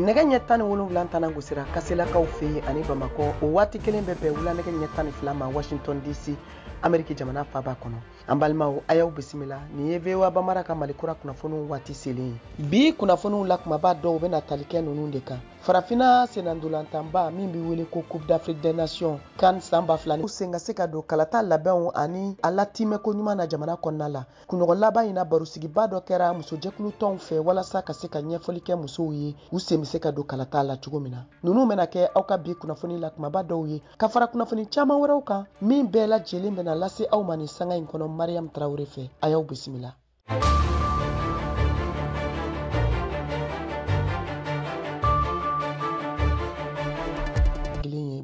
Nɛgɛ ɲɛ 17 tanan gosira Kaselakaw fɛ yen ani Bamakɔ, o waati kelen bɛ bɛn wula nɛgɛ ɲɛ 12 ma Washington DC, Ameriki jamana faaba kɔnɔ. An balimaw, a y'aw bisimila. Nin ye VOA Bambara ka Mali kura kunnafoniw waati selen ye. Bi kunnafoniw la kumaba dɔw bɛna tali kɛ ninnu de kan. Farafinna sennandolantanba min bɛ wele ko Coupe d'Afrique des Nations CAN san 2000 sen ka se ka don kalata labɛnw ani a latimɛko ɲuman na jamana kɔnɔna la. Kunɲɔgɔn laban in na, barosigiba dɔ kɛra musojɛkulu tɔnw fɛ walasa ka se ka ɲɛfɔli kɛ musow ye u sen bɛ se ka don kalata la cogo min na. Ninnu bɛna kɛ aw ka bi kunnafoni la kumaba dɔw ye ka fara kunnafoni caman wɛrɛw kan min bɛɛ lajɛlen bɛna lase aw ma nin sanga in kɔnɔ Mariam Traoré fɛ. A y'aw bisimila.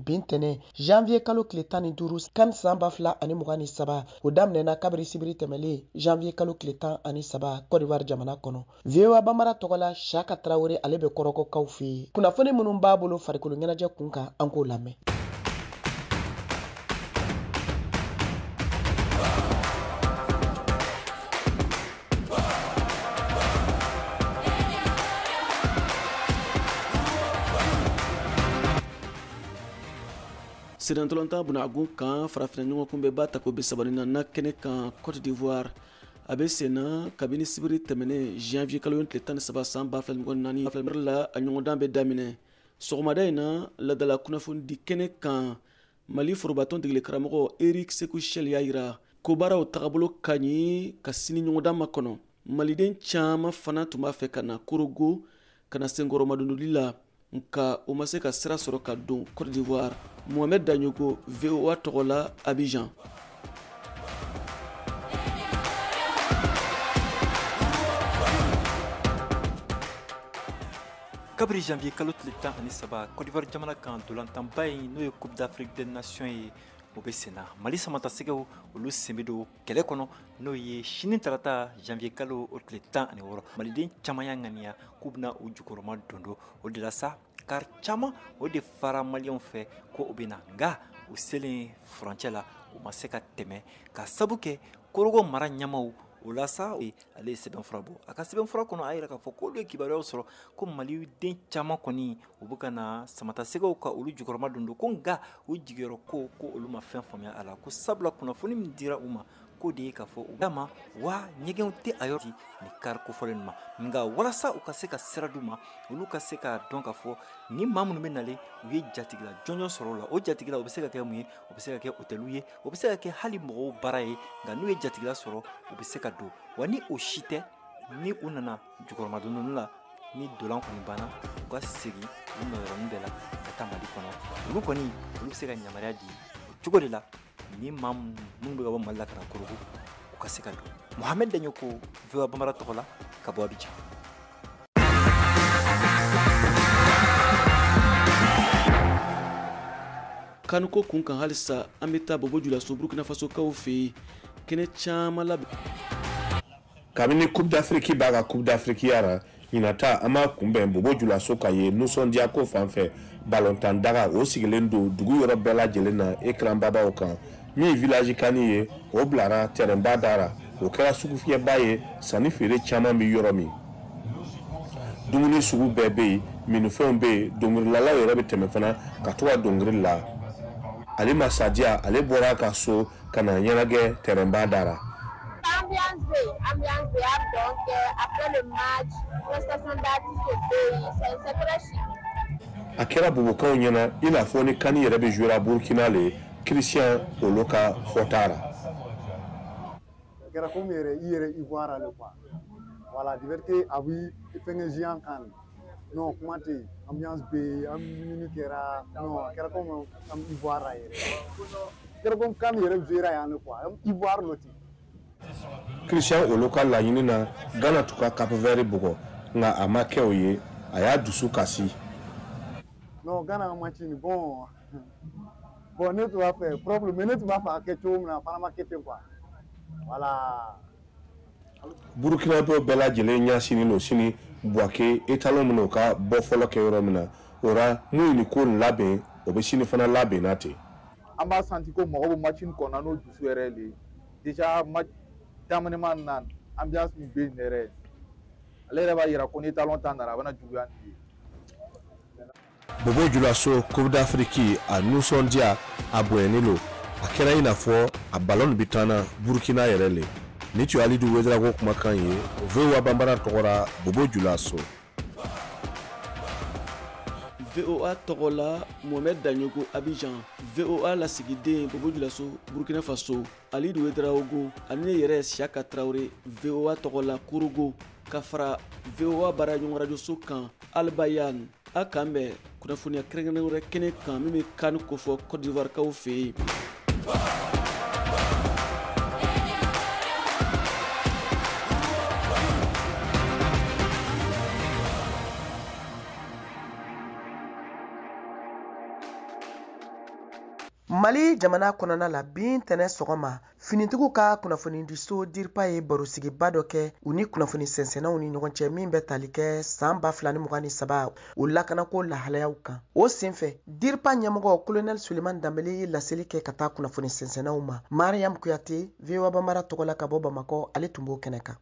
Bi ntɛnɛn janvier kalo tile 15 CAN san 2023, o daminɛna kabiri sibiri tɛmɛlen janvier kalo tile 13 Côte d'Ivoire jamana kɔnɔ. VOA Bambara tɔgɔ la, Siaka Traoré ale bɛ kɔrɔkɔkaw fɛ yen. Kunnafoni minnu b'a bolo farikolo ɲɛnajɛ kun kan, an k'o lamɛn. Sennantolatan bunagun kan, farafinna ɲɔgɔn kunbɛnba tako 34 kɛnɛ kan Côte d'Ivoire, a bɛ senna kabini sibiri tɛmɛnen janvier kalo tile 13 san 2024 la. A ɲɔgɔndan bɛ daminɛ sɔgɔmada in na. Ladala kunnafonidi kɛnɛ kan, Mali forobatɔn degeli karamɔgɔ Eric Sekou Chelle y'a yira ko baaraw tagabolo ka ɲi ka sini ɲɔgɔndan makɔnɔ. Maliden caman fana tun b'a fɛ ka na Korogo ka na senkɔrɔmadondoli la, nka o ma se ka sira sɔrɔ ka don Côte d'Ivoire. Mohamed Dagnoko, VOA tɔgɔ la, Abidjan. Kabiri janvier kalo tile 13, Côte d'Ivoire jamana kan, dolantanba in n'o ye Coupe d'Afrique des Nations ye, o bɛ senna. Mali samatasɛgɛw, olu sen bɛ don kɛlɛ kɔnɔ, n'o ye sini tarata janvier kalo o tile 16. Maliden caman y'a ŋaniya k'u bɛna u jukɔrɔma don don o de la sa, kari caman o de fara maliyɛnw fɛ ko o bɛ na, nka u selen furancɛ la, u ma se ka tɛmɛ ka sabu kɛ Korogo mara ɲɛmaw. O la sa, ale ye sɛbɛnfura bɔ. A ka sɛbɛnfura kɔnɔ, a yira k'a fɔ k'olu ye kibaruyaw sɔrɔ ko maliden caman kɔni u bɛ ka na samatasɛgɛw ka olu jukɔrɔma don don ko, nka u jigiyɔrɔ ko ko olu ma fɛn faamuya a la, ko sabula kunnafoni min dira u ma k'o de ye k'a fɔ u ma wa ɲɛgɛnw tɛ a yɔrɔ di nin kari kofɔlen ma. Nka walasa u ka se ka sira d'u ma, olu ka se k'a dɔn k'a fɔ ni maa minnu bɛ nalen, u ye jatigila jɔnjɔn sɔrɔ o la. O jatigila, o bɛ se ka kɛ mun ye? O bɛ se ka kɛ hôteliw ye, o bɛ se ka kɛ hali mɔgɔw baara ye. Nka n'u ye jatigila sɔrɔ, u bɛ se ka don wa. Ni o si tɛ, ni u nana jukɔrɔmadondonni la, ni dolan kɔni banna, u ka segin u nɔyɔrɔnin bɛɛ la ka taa Mali kɔnɔ. Olu kɔni, olu bɛ se ka yamaruya di o cogo de la ni maa minnu bɛ ka bɔ Mali la ka na Korogo, u ka se ka don. Mohamed Dagnoko, VOA Bambara tɔgɔ la, ka bɔ Abidjan. Kanuko kun kan halisa, an bɛ taa Bobo Julaso, Burkina Faso kaw fɛ yen, kɛnɛ caman labɛn. Kabini Coupe d'Afrique b'a ka Coupe d'Afrique yara ɲinata, an b'a kunbɛn Bobo Julaso ka ye nisɔndiya ko fan fɛ. Balontan daga o sigilen don dugu yɔrɔ bɛɛ lajɛlen na écran babaw kan. Min village CAN ye, o bilara terrain-ba da ra. O kɛra sugufiyɛba ye, sanni feere caman bɛ yɔrɔ min, dumuni sugu bɛɛ bɛ yen, minifɛnw bɛ yen, dɔnkililalaw yɛrɛ bɛ tɛmɛ fana ka to ka dɔnkili la. Alima Sadiya, ale bɔra a ka so ka na ɲɛnajɛ terrain-ba da ra. Ambiance bɛ yen, ambiance bɛ yen. Donc après le match, prestation d'artiste bɛ yen, c'est très chic. A kɛra bobokaw ɲɛna i n'a fɔ ni CAN yɛrɛ bɛ jouer Burkina le. Christian Olo ka fɔta ra. A kɛra komi yɛrɛ i yɛrɛ Ivoire le quoi. Voilà, du fait que a bi fɛngɛ géant kan, non, kuma tɛ yen, ambiance bɛ yen, an dumuni kɛra, non, a kɛra komi an Ivoire yɛrɛ, a kɛra komi CAN yɛrɛ jouer yan le quoi, Ivoire lo ten. Christian Olo ka laɲini na, Ghana tun ka Cap Vert bugɔ, nka a ma kɛ o ye, a y'a dusu kasi. Non, Ghana ka match ni, bon bon, ne tun b'a fɛ propre, mais ne tun b'a fɛ a kɛ cogo min na, a fana ma kɛ ten quoi, voilà. Burukinabew bɛɛ lajɛlen ɲɛsinnen don sini Buwake étalon minɛ u ka bɔ fɔlɔ kɛ yɔrɔ min na. O la, mun ye nin ko nin labɛn, o bɛ sini fana labɛn na ten. An b'a senti ko mɔgɔ bɛ match nin kɔnɔ n'o dusu yɛrɛ le ye. Déjà match daminɛma na, ambiance min bɛ yen yɛrɛ, ale yɛrɛ b'a yira ko ni étalon ta nana, a bɛna juguya nin ye. Bobo Julaso Coupe d'Afrique a nisɔndiya a bonyani lo, a kɛra i n'a fɔ a ballon bɛ taa na Burkina yɛrɛ le. Ni tun ye Alidu Ouédraogo kumakan ye VOA Banbara tɔgɔra Bobo Julaso. VOA tɔgɔ la Mohamed Dagnoko Abidjan, VOA lasigiden Bobo Julaso Burkina Faso, Alidu Ouédraogo ani ne yɛrɛ Siaka Traoré VOA tɔgɔ la Korogo, ka fara VOA baaraɲɔgɔn rajoso kan Albayan. A k'an bɛn kunnafoniya kɛrɛnkɛrɛnnen wɛrɛ kɛnɛ kan min bɛ CAN kofɔ Côte d'Ivoire kaw fɛ yen. Mali jamana kɔnɔna la bi ntɛnɛn sɔgɔma, finitigiw ka kunnafonidiso DIRPA ye barosigiba dɔ kɛ u ni kunnafoni sɛnsɛnnaw ni ɲɔgɔn cɛ min bɛ tali kɛ san 2023 o lakanako lahalayaw kan. O senfɛ DIRPA ɲɛmɔgɔ Colonel Suleiman Danbele ye laseli kɛ ka taa kunnafoni sɛnsɛnnaw ma. Mariam Kuyate, VOA Bambara tɔgɔ la ka bɔ Bamakɔ, ale tun b'o kɛnɛ kan.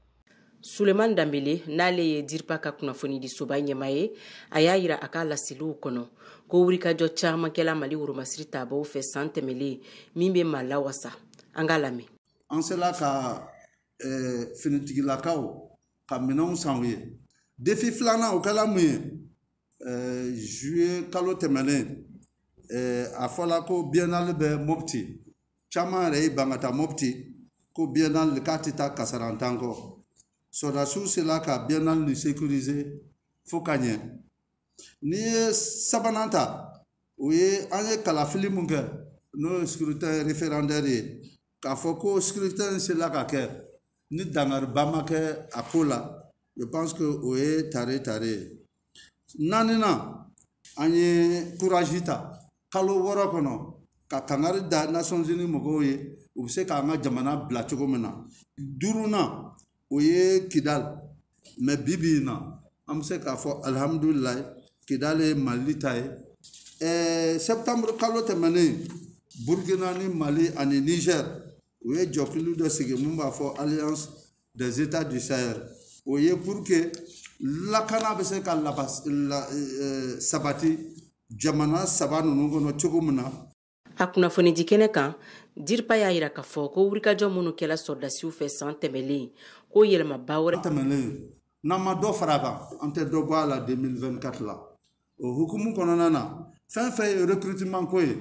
Suleiman Danbele n'ale ye DIRPA ka kunnafonidisoba ɲɛmaa ye, a y'a yira a ka laseliw kɔnɔ ko wulikajɔ caman kɛla Mali woromasiri tabaw fɛ san tɛmɛlen min bɛ maa lawasa. An k'a lamɛn. An sela ka finitigilakaw ka minɛnw san u ye. Défi filanan o kɛla mun ye? Juillet kalo tɛmɛnen, a fɔla ko biennale bɛ Mopti. Caman yɛrɛ y'i ban ka taa Mopti ko biennale k'a tɛ taa kasarantan kɔ. Sɔrɔdasiw sela ka biennale ni sécuriser fo ka ɲɛ. N'i ye sabanan ta, o ye an ye kalafili mun kɛ n'o ye scrutin référendaire ye, k'a fɔ ko scrutin sela ka kɛ ni dankariba ma kɛ a ko la, je pense que o ye tare tare ye. Naaninan, an ye courage ta kalo 6 kɔnɔ ka kangari da Nations Unies mɔgɔw ye, u bɛ se k'an ka jamana bila cogo min na. Duurunan, o ye Kidal. Mais bi bi in na, an bɛ se k'a fɔ alihamudulilayi, Kidal ye Mali ta ye. Septembre kalo tɛmɛnen, Burkina ni Mali ani Niger, u ye jɔkulu dɔ sigi mun b'a fɔ Alliance des États du Sahel. O ye pour que lakana bɛ se ka sabati jamana saba ninnu kɔnɔ cogo min na. A kunnafonidi kɛnɛ kan, DIRPA y'a yira k'a fɔ ko wulikajɔ minnu kɛla sɔrɔdasiw fɛ san tɛmɛlen, ko yɛlɛmaba wɛrɛ tɛmɛnen, n'an ma dɔ fara a kan, an tɛ dɔ bɔ a la 2024 la. O hukumu kɔnɔna na, fɛn fɛn ye recrutement ko ye,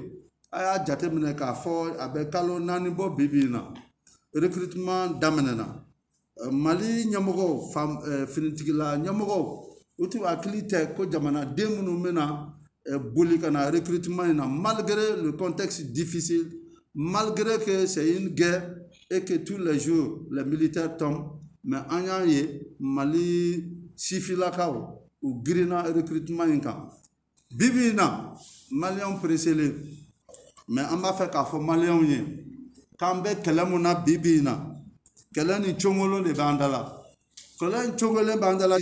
a y'a jateminɛ k'a fɔ a bɛ kalo 4 bɔ bi bi in na, recrutement daminɛna. Mali ɲɛmɔgɔw, finitigila ɲɛmɔgɔw, u tun hakili tɛ ko jamanaden minnu bɛna boli ka na recrutement in na, malgré le contexte difficile, malgré que c'est une guerre et que tous les jours les militaires tombent, mais an y'a ye Mali sifilakaw u girinna recrutement in kan. Bi bi in na, maliyɛnw pressélen, mais an b'a fɛ k'a fɔ maliyɛnw ye k'an bɛ kɛlɛ mun na bi bi in na, kɛlɛ ni congolon de b'an da la. Kɛlɛ ni congolon b'an da la,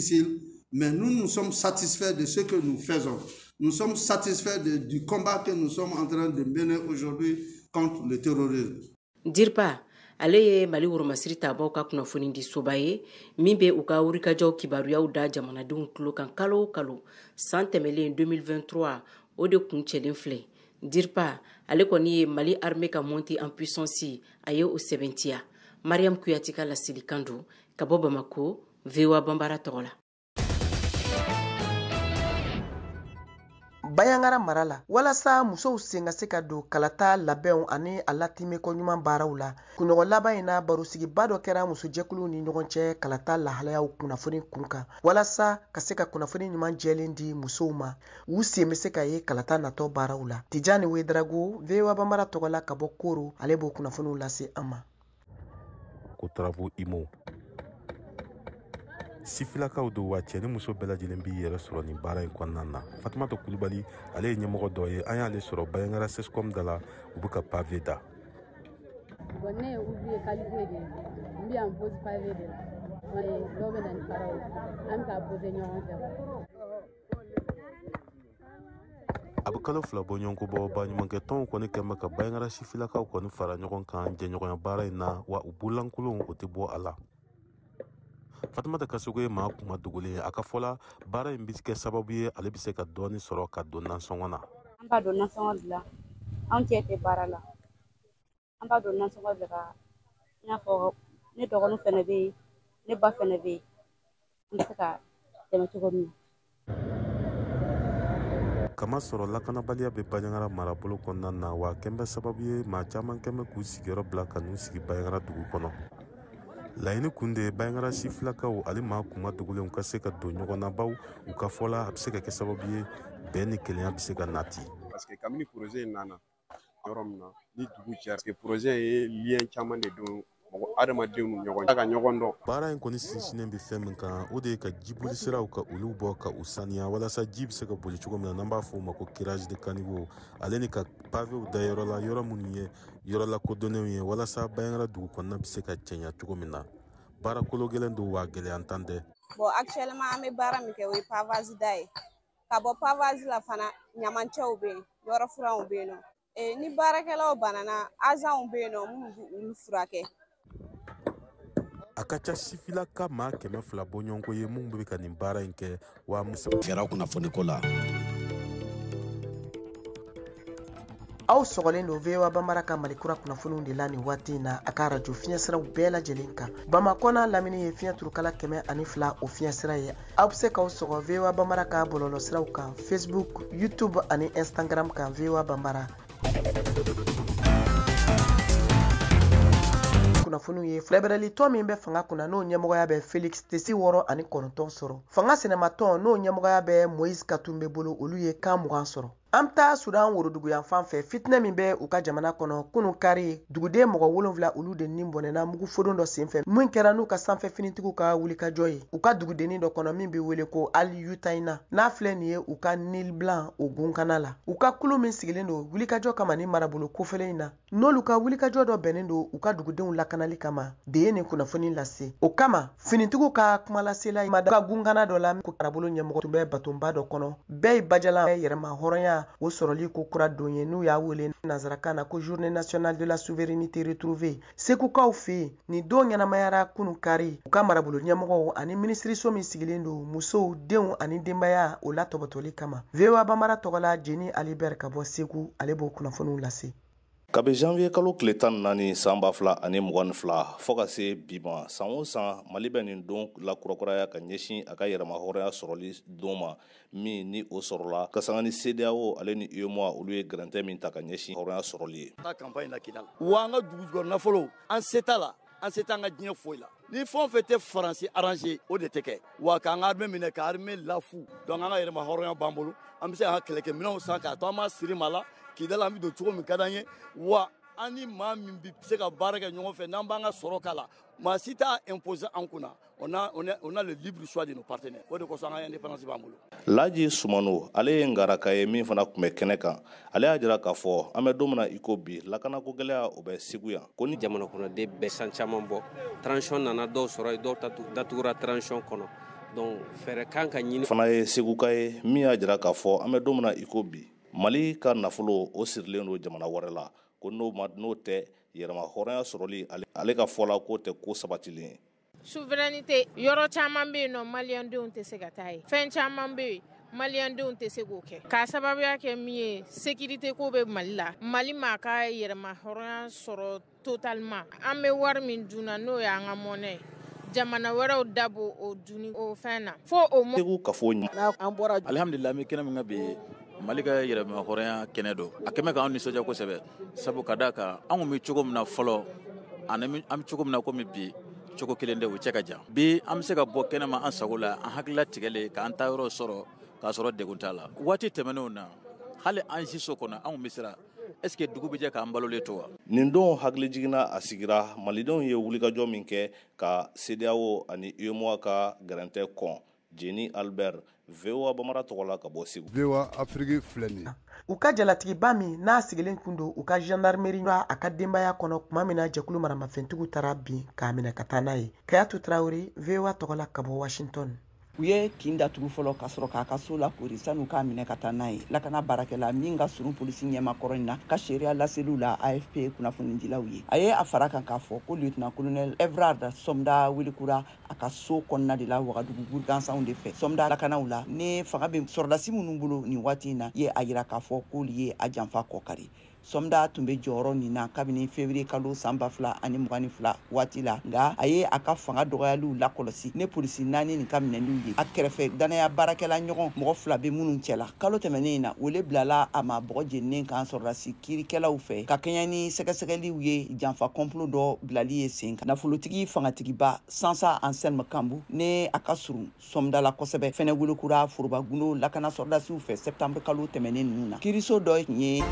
mais nous, nous sommes satisfaits de ce que nous faisons. Nous sommes satisfaits du combat que nous sommes en train de mener aujourd'hui contre le terrorisme. DIRPA, ale ye Mali woromasiri tabaw ka kunnafonidisoba ye min bɛ u ka wulikajɔw kibaruyaw da jamanadenw tulo kan kalo o kalo. San tɛmɛlen 2023, o de kuncɛlen filɛ. DIRPA, ale kɔni ye Mali armée ka montée en puissance, a ye o sɛbɛntiya. Mariam Kuyate ka laselikan don ka bɔ Bamako, VOA Banbara tɔgɔ la. Bayangara mara la, walasa musow sen ka se ka don kalata labɛnw ani a latimɛko ɲuman baaraw la, kunɲɔgɔn laban in na, barosigiba dɔ kɛra musojɛkuluw ni ɲɔgɔn cɛ kalata lahalayaw kunnafoni kun kan, walasa ka se ka kunnafoni ɲuman jɛlen di musow ma, u sen bɛ se ka ye kalata natɔ baaraw la. Tijani Ouédraogo, VOA Bambara tɔgɔ la ka bɔ Koro, ale b'o kunnafoniw lase an ma. Ko Travaux Imo sifilakaw don, wa cɛ ni muso bɛɛ lajɛlen b'i yɛrɛ sɔrɔ nin baara in kɔnɔna na. Fatumata Kulubali, ale ye ɲɛmɔgɔ dɔ ye, an y'ale sɔrɔ Bayangara CSCOM da la, u bɛ ka pavé da. Bon, ne ye ouvrier qualifié de ye, n bɛ yan pose pavé de la. Dɔw bɛ na ni faraw ye, an bɛ k'a poser ɲɔgɔn fɛ. A bɛ kalo 2 bɔ ɲɔgɔn bɔ, baɲumankɛ tɔnw kɔni kɛn bɛ ka Bayangara sifilakaw kɔni fara ɲɔgɔn kan jɛɲɔgɔnya baara in na, wa u bololankolon o tɛ bɔ a la. Fatumata Kasogo ye maa kuma dogolen ye. A ka fɔ la, baara in bɛ kɛ sababu ye ale bɛ se ka dɔɔni sɔrɔ ka don nasɔngɔ na. An b'a don nasɔngɔ dilan, anw cɛ tɛ baara la, an b'a don nasɔngɔ de ka, i n'a fɔ ne dɔgɔnin fɛnɛ bɛ yen, ne ba fɛnɛ bɛ yen, an bɛ se ka dɛmɛ cogo min na. Kama sɔrɔ lakanabaliya bɛ Banjagara marabolo kɔnɔna na, wa kɛn bɛ sababu ye maa caman kɛn bɛ k'u sigiyɔrɔ bila ka n'u sigi Banjagara dugu kɔnɔ. Laɲini kun de ye Banjagara sifilakaw ale maa kuma dogolenw ka se ka don ɲɔgɔn na, baw u ka fɔ la a bɛ se ka kɛ sababu ye bɛn ni kelenya bɛ se ka nati. Parce que kabini projet in nana yɔrɔ min na ni dugu jɛra, parce que projet ye lien caman de don mɔgɔ adamadenw ni ɲɔgɔn cɛ ka ɲɔgɔn dɔn. Baara in kɔni sinsinnen bɛ fɛn min kan, o de ye ka jiboli siraw ka olu bɔ ka u saniya walasa ji bɛ se ka boli cogo min na, n'an b'a fɔ o ma ko curage de caniveau, ale ni ka pavew da yɔrɔ la, yɔrɔ minnu ye yɔrɔ lakodɔnnenw ye, walasa Banjagara dugu kɔnɔna bɛ se ka cɛɲa cogo min na. Baara kolo gɛlɛn don wa gɛlɛya tan tɛ. Bon, actuellement an bɛ baara min kɛ, o ye pavage da ye. Ka bɔ pavage la fana, ɲamancɛw bɛ yen, yɔrɔ furanw bɛ yen nɔ. Ni baarakɛlaw banana, agents bɛ yen nɔ minnu b'u olu furakɛ. A ka ca sifilaka maa 200 bɔɲɔgɔnko ye minnu bɛ ka nin baara in kɛ wa muso. Fɛɛrɛw kunnafoniko la. Aw sɔgɔlen don VOA Bambara ka Mali kura kunnafoniw de la nin waati in na, a ka arajo fiɲɛsiraw bɛɛ lajɛlen kan. Bamakɔ n'a lamini ye fiɲɛ turukala 102 o fiɲɛsira ye. Aw bɛ se k'aw sɔgɔ VOA Bambara ka bɔlɔlɔsiraw kan, Facebook, YouTube ani Instagram kan VOA Bambara. Kunnafoniw ye filɛbɛrɛlitɔn min bɛ fanga kunna n'o ɲɛmɔgɔya bɛ Felix Tesi 69 sɔrɔ. Fanga sɛnɛmatɔn n'o ɲɛmɔgɔya bɛ Moïse Katumbi bolo, olu ye kan 20 sɔrɔ. An bɛ taa Sudan woroduguyanfan fɛ, fitinɛ min bɛ u ka jamana kɔnɔ kunun kari, duguden mɔgɔ 7 olu de ni bɔnɛna mugufodon dɔ senfɛ min kɛra n'u ka sanfɛ finitigiw ka wulikajɔ ye u ka dugudennin dɔ kɔnɔ min bɛ wele ko Al Yutayina, n'a filɛ nin ye u ka Nil Blanc o gunkana la. U ka kulu min sigilen don wulikajɔ kama ni marabolo kofɛlen in na, n'olu ka wulikajɔ dɔ bɛnnen don u ka dugudenw lakanali kama de ye nin kunnafoni lase. O kama finitigiw ka kumalasela ma ka gunkana dɔ la ko marabolo ɲɛmɔgɔ tun bɛ batonba dɔ kɔnɔ bɛɛ ye bajalan yɛrɛma hɔrɔnya o sɔrɔli ko kura don ye, n'u y'a wele nansarakan na ko Journée nationale de la souveraineté retrouvée. Segukaw fɛ yen, nin don ɲɛnamayara kunun kari, u ka marabolo ɲɛmɔgɔw ani minisiriso min sigilen don musow, denw ani denbaya o latɔbɔtɔli kama. VOA Bambara tɔgɔ la Jeni Alibert ka bɔ Segu, ale b'o kunnafoniw lase. Kabi janvier kalo tile 14 san 2022 fo ka se bi ma, san o san Mali bɛ nin don lakurakuraya ka ɲɛsin a ka yɛrɛma hɔrɔnya sɔrɔli don ma, min ni o sɔrɔla ka sanga ni CEDEAO ale ni UEMOA olu ye gɛrɛntɛ min ta ka ɲɛsin hɔrɔnya sɔrɔli ye. Taa campagne la Kidal wa an ka dugu jukɔrɔ nafolo, an se t'a la, an se t'an ka diɲɛ foyi la. Ni fɛn o fɛn tɛ Faransi arranger, o de tɛ kɛ. Wa k'an ka armée minɛ, ka armée lafu. Donc an ka yɛrɛma hɔrɔnya b'an bolo, an bɛ se k'an ka kɛlɛkɛminɛnw san k'a to an ma siri ma la Kidal, an bɛ don cogo min ka d'an ye. Wa an ni maa min bɛ se ka baara kɛ ɲɔgɔn fɛ, n'an b'an ka sɔrɔ k'a la, maa si t'a imposer an kunna. On a le libre choix de nos partenaires. O de kosɔn an ka indépendance b'an bolo. Laji Sumano, ale ye ngaraka ye min fana tun bɛ kɛnɛ kan, ale y'a jira k'a fɔ an bɛ don min na i ko bi, lakanako gɛlɛya o bɛ Segu yan. Ko ni jamana kɔnɔden bɛɛ san caman bɔ, transition nana dɔw sɔrɔ yen, dɔw datugura transition kɔnɔ. Donc fɛɛrɛ kan ka ɲini. Fana ye Seguka ye min y'a jira k'a fɔ an bɛ don min na i ko bi, Mali ka nafolo o sirilen don jamana wɛrɛ la, ko n'o ma n'o tɛ yɛrɛma hɔrɔnya sɔrɔli, ale ka fɔ la k'o tɛ ko sabatilen ye. Souveraineté yɔrɔ caman bɛ yen nɔ, maliyɛndenw tɛ se ka taa yen, fɛn caman bɛ yen, maliyɛndenw tɛ se k'o kɛ, k'a sababuya kɛ min ye sécurité ko bɛ Mali la. Mali m'a ka yɛrɛma hɔrɔnya sɔrɔ totalement. An bɛ wari min dunna, n'o y'an ka monnaie ye, jamana wɛrɛw da b'o o dunni o fɛn na fo o. Segu kafo. An bɔra alihamudulila, an bɛ kɛnɛ min kan bi, Mali ka yɛrɛma hɔrɔnya kɛnɛ don, a kɛmɛ k'anw nisɔndiya kosɛbɛ, sabu ka d'a kan an kun bɛ cogo min na fɔlɔ ani an bɛ cogo min na komi bi, cogo kelen tɛ, o cɛ ka jan. Bi an bɛ se ka bɔ kɛnɛma an sago la, an hakilila tigɛlen k'an ta yɔrɔ sɔrɔ k'a sɔrɔ degun t'a la. Waati tɛmɛnenw na, hali an si so kɔnɔ an kun bɛ siran, est ce que dugu bɛ jɛ k'an balolen to wa? Nin don hakili jiginna a sigira malidenw ye wulikajɔ min kɛ ka CEDEAO ani UEMOA ka gɛrɛntɛ kɔn. Jeni Albert, VOA Bambara tɔgɔ la ka bɔ Segu. VOA Afrique filɛ nin ye. U ka jalatigiba min n'a sigilen tun don u ka gendarmerie a ka denbaya kɔnɔ tuma min na jɛkulu maramafɛntigiw taara bin k'a minɛ ka taa n'a ye. Kayatu Tarawele, VOA tɔgɔ la ka bɔ Washington. U ye kin datugu fɔlɔ ka sɔrɔ k'a ka so lakori san'u k'a minɛ ka taa n'a ye. Lakana baarakɛla min ka surun polisi ɲɛmakɔrɔ in na ka seereya laseliw la AFP kunnafonidilaw ye, a ye a fara kan k'a fɔ ko lieutenant colonel Evrard Somda weelekura a ka so kɔnɔna de la Wagadugu buru gansanw de fɛ. Somda lakanaw la ne fanga bɛ sɔrɔdasi minnu bolo nin waati in na ye a yira k'a fɔ k'olu ye a janfa kɔkari. Somda tun bɛ jɔyɔrɔ nin na kabini février kalo san 2022 waati la, nka a ye a ka fanga dɔgɔyaliw lakɔlɔsi ne polisi 4 nin ka minɛliw ye a kɛrɛfɛ danaya baarakɛla ɲɔgɔn mɔgɔ 2 bɛ minnu cɛla. Kalo tɛmɛnen in na, wele bilala a ma bɔgɔ jeninen kan sɔrɔdasi kiirikɛlaw fɛ ka kɛɲɛ ni sɛgɛsɛgɛliw ye janfa complot dɔ bilali ye sen kan. Nafolotigi fangatigiba Sansa Anselme Kambu ne a ka surun Somda la kosɛbɛ fɛnɛ welekura foroba gundo lakana sɔrɔdasiw fɛ septembre kalo tɛmɛnen ninnu na. Kiiriso dɔ ye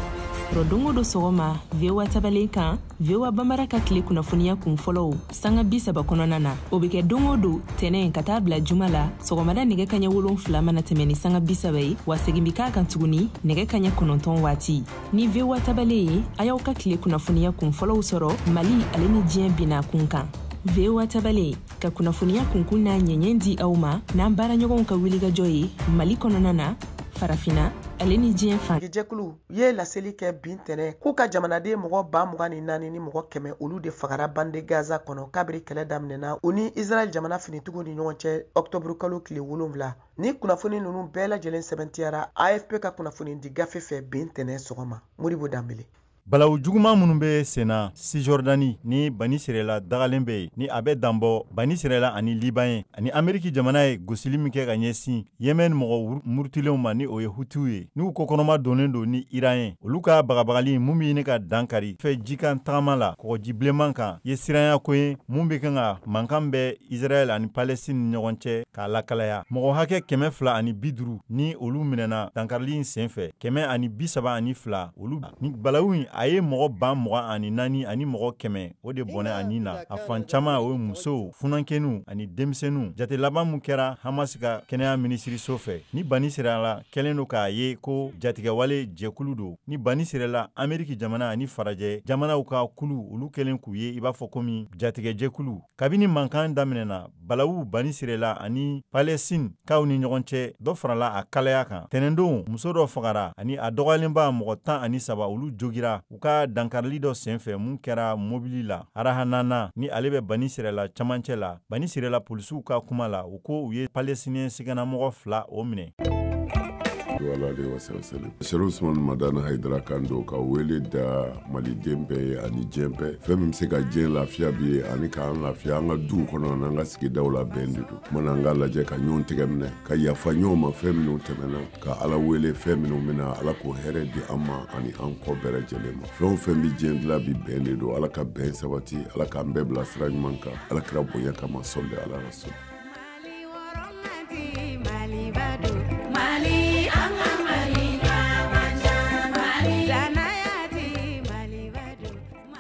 don o don sɔgɔma VOA tabalen kan, VOA Bambara ka tile kunnafoniya kun fɔlɔw sanga 30 kɔnɔna na. O bɛ kɛ don o don tɛnɛ ka taa bila juma la sɔgɔmada nɛgɛ kaɲɛ 7 mana tɛmɛ ni sanga 30 ye, wa segin bɛ k'a kan tuguni nɛgɛ kaɲɛ 9 waati. Ni VOA tabalen ye, a y'aw ka tile kunnafoniya kun fɔlɔw sɔrɔ Mali ale ni diɲɛ binna kun kan. VOA tabalen ka kunnafoniya kunkun n'a ɲɛɲɛ di aw ma n'an baaraɲɔgɔnw ka wulikajɔ ye Mali kɔnɔna na, Farafina ale ni diɲɛ fan. Jɛkulu ye laseli kɛ bin tɛnɛ k'u ka jamanaden mɔgɔ 24,100 ni mɔgɔ 100 olu de fagara bande Gaza kɔnɔ kabiri kɛlɛ daminɛna u ni Israël jamana finitigiw ni ɲɔgɔn cɛ octobre kalo tile 7. Ni kunnafoni ninnu bɛɛ lajɛlen sɛbɛntiyara AFP ka kunnafoni di gafe fɛ bin tɛnɛ sɔgɔma. Modibo Danbele. Balawu juguman minnu bɛ senna Cisjordanie ni Bani Sirela dagalen bɛ yen, ni a bɛ danbɔ Bani Sirela ani Liban ye, ani Ameriki jamana ye gosili min kɛ ka ɲɛsin Yemen mɔgɔ murutilenw ma, ni o ye Hutiw ye, n'u kɔkɔrɔma donnen don ni Iran ye, olu ka bagabagali mun bɛ ɲini ka dankari fɛ jikan tagama la kɔgɔji bilenman kan ye siranya ko ye mun bɛ kan ka mankan bɛ Israël ani Palestine ni ɲɔgɔn cɛ k'a lakalaya. Mɔgɔ hakɛ 250 ni olu minɛna dankarili in senfɛ, 132 olu ni balawu in a ye mɔgɔ 24,000 ani mɔgɔ 100 o de bɔnɛ a nin na. A fan caman o ye musow, funankɛninw ani denmisɛnninw. Jate laban mun kɛra Hamas ka kɛnɛya minisiriso fɛ, ni Bani Sirala kɛlen don k'a ye ko jatigɛwale jɛkulu don, ni Bani Sirala Ameriki jamana ani farajɛ jamanaw ka kulu olu kɛlen k'u ye i b'a fɔ komi jatigɛjɛkulu. Kabini mankan daminɛna balawu Bani Sirala ani Palestine kaw ni ɲɔgɔn cɛ, dɔ farala a kalaya kan. Tɛnɛndon muso dɔ fagara ani a dɔgɔyalenba mɔgɔ 13 olu jogira u ka dankarili dɔ senfɛ mun kɛra mobili la Arahanana, ni ale bɛ Bani Sirala camancɛ la. Bani Sirala polisiw ka kuma la, u ko u ye Palestinien siganamɔgɔ 2 o minɛ. Sherif Usman Madani Haidara kan don ka wele da maliden bɛɛ ye ani diɲɛ bɛɛ. Fɛn min bɛ se ka diɲɛ lafiya bi ye ani k'an lafiya an ka duw kɔnɔ n'an ka sigidaw la bɛn de don. Kumana an k'a lajɛ ka ɲɔgɔn tɛgɛ minɛ, ka yafa ɲɔgɔn ma fɛn minnu tɛmɛna, ka Ala wele fɛn minnu bɛna, Ala k'o hɛrɛ di an ma ani an kɔ bɛɛ lajɛlen ma. Fɛn o fɛn bɛ diɲɛ dilan bi bɛn de don. Ala ka bɛn sabati, Ala k'an bɛɛ bila sira ɲuman kan, Ala kira bonya kama, sɔli ala rasul.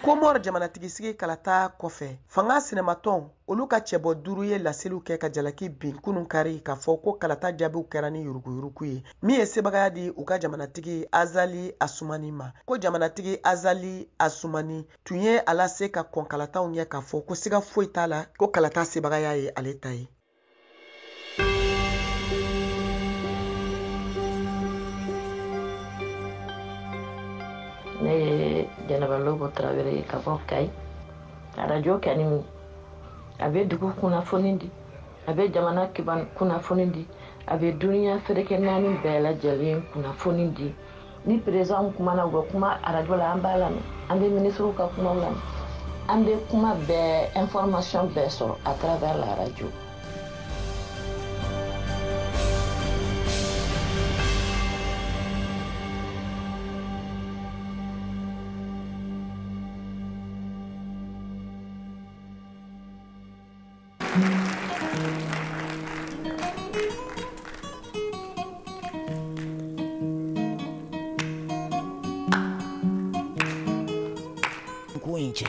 Komɔr jamanatigisigi kalata kɔfɛ, fanga sinamatɔn olu ka cɛbɔ 5 ye laseliw kɛ ka jalaki bin kunun kari k'a fɔ ko kalata jaabiw kɛra ni yuruguyurugu ye min ye sebagaya di u ka jamanatigi Azali Asumani ma. Ko jamanatigi Azali Asumani tun ye a lase ka kɔn kalataw ɲɛ k'a fɔ ko siga foyi t'a la ko kalata sebagaya ye ale ta ye. Ne ye Jɛnɛba Lobo Tarawele ye ka bɔ Kayi. Arajo kani a bɛ dugu kunnafoni di, a bɛ jamana kunnafoni di, a bɛ duniya ferekɛ 4 bɛɛ lajɛlen kunnafoni di. Ni président kumana u bɛ kuma arajo la, an b'a lamɛn, an bɛ ministres ka kumaw lamɛn, an bɛ kuma bɛɛ information bɛɛ sɔrɔ à travers la radio. Ko in cɛ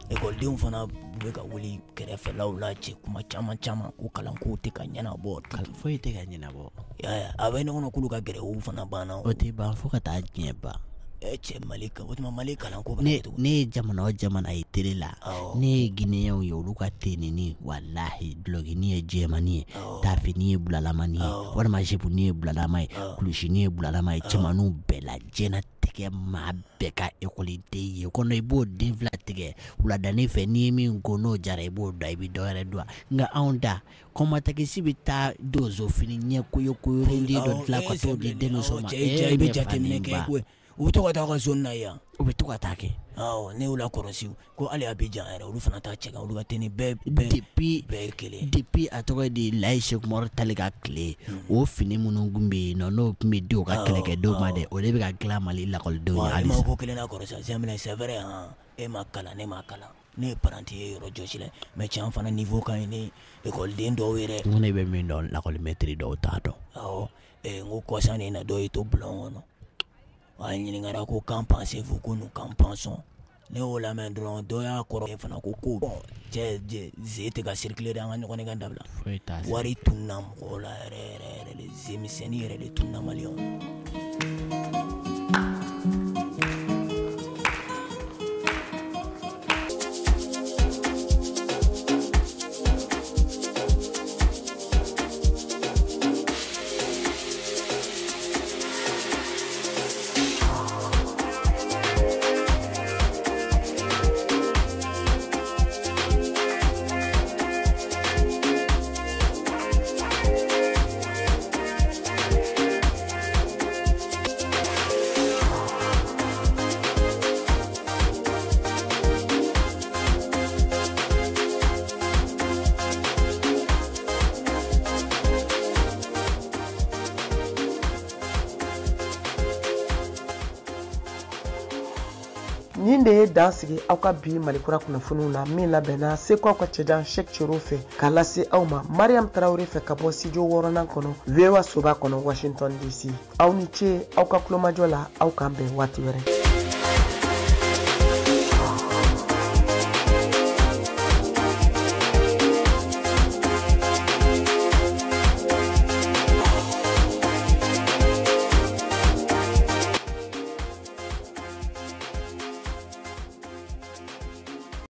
ekɔlidenw fana bɛ ka wuli kɛrɛfɛlaw la cɛ kuma caman caman ko kalanko tɛ ka ɲɛnabɔ, foyi tɛ ka ɲɛnabɔ. A bɛ ɲɔgɔn k'olu ka gɛrɛw fana banna. O tɛ ban fo ka taa diɲɛ ban. Cɛ Mali o tuma Mali kalanko bɛ cogo ne ye jamana o jamana ye télé la, ne ye Guinéenw ye, olu ka tenini walahi dulɔkini ye jɛmani ye, tafini ye bulalama ye, walima jepuni ye bulalama ye, kulusini ye bulalama ye. Cɛmaninw bɛɛ la diɲɛnatigɛ maa bɛɛ ka ekɔliden ye kɔnɔ, i b'o den fila tigɛ wuladanin fɛ, n'i ye min ko n'o jara i b'o da, i bɛ dɔ wɛrɛ don. Nka anw ta kɔmatakisi bɛ taa donso fini ɲɛ koyokoyolen dɔ dilan ka t'o di denmuso ma. Cɛ, i bɛ jateminɛ kɛ koyi, u bɛ to ka taa ka zone na yan, u bɛ to ka taa kɛ. Awɔ, ne y'u lakɔlɔsi ko hali Abidjan yɛrɛ, olu fana t'a cɛ kan, olu ka tenue bɛɛ bɛɛ ye kelen. Depuis a tɔgɔ de Layi Seku Umaru Tali ka tile, o fini minnu tun bɛ yen nɔ, n'o tun bɛ di u ka kɛlɛkɛdenw ma dɛ, o de bɛ ka dilan Mali lakɔlidenw ye halisa. E ma ko kelen na kɔrɔ sa, Zɛnbɛlɛ, c'est vrai han, e ma kalan, ne ma kalan, ne ye paranti ye yɔrɔ jɔsi la, mais cɛ an fana niveau ka ɲi ni ekɔliden dɔw yɛrɛ. N ko ne bɛ min dɔn, lakɔlimɛtiri dɔw t'a dɔn. Awɔ, n ko kɔsa in na dɔw y'i to bulon kɔnɔ, a ɲininkara ko qu'en pensez-vous, ko nous qu'en pensons. Ne y'o lamɛn dɔrɔn, dɔ y'a kɔrɔ fana ko bon cɛ, ze tɛ ka circuler dɛ, an ka ɲɔgɔn nɛgɛn dabila. Wari tununna mɔgɔw la yɛrɛ yɛrɛ yɛrɛ de, ze misɛnnin yɛrɛ de tununna maliyɛnw na. Nin de ye dan sigi aw ka bi Malikura kunnafoniw na, min labɛnna seko aw ka cɛjan Cheick Thioro fɛ k'a lase aw ma Mariam Traoré fɛ ka bɔ studio 6nan kɔnɔ, VOA soba kɔnɔ, Washington DC. Aw ni ce aw ka kulomajɔ la, aw k'an bɛn waati wɛrɛ.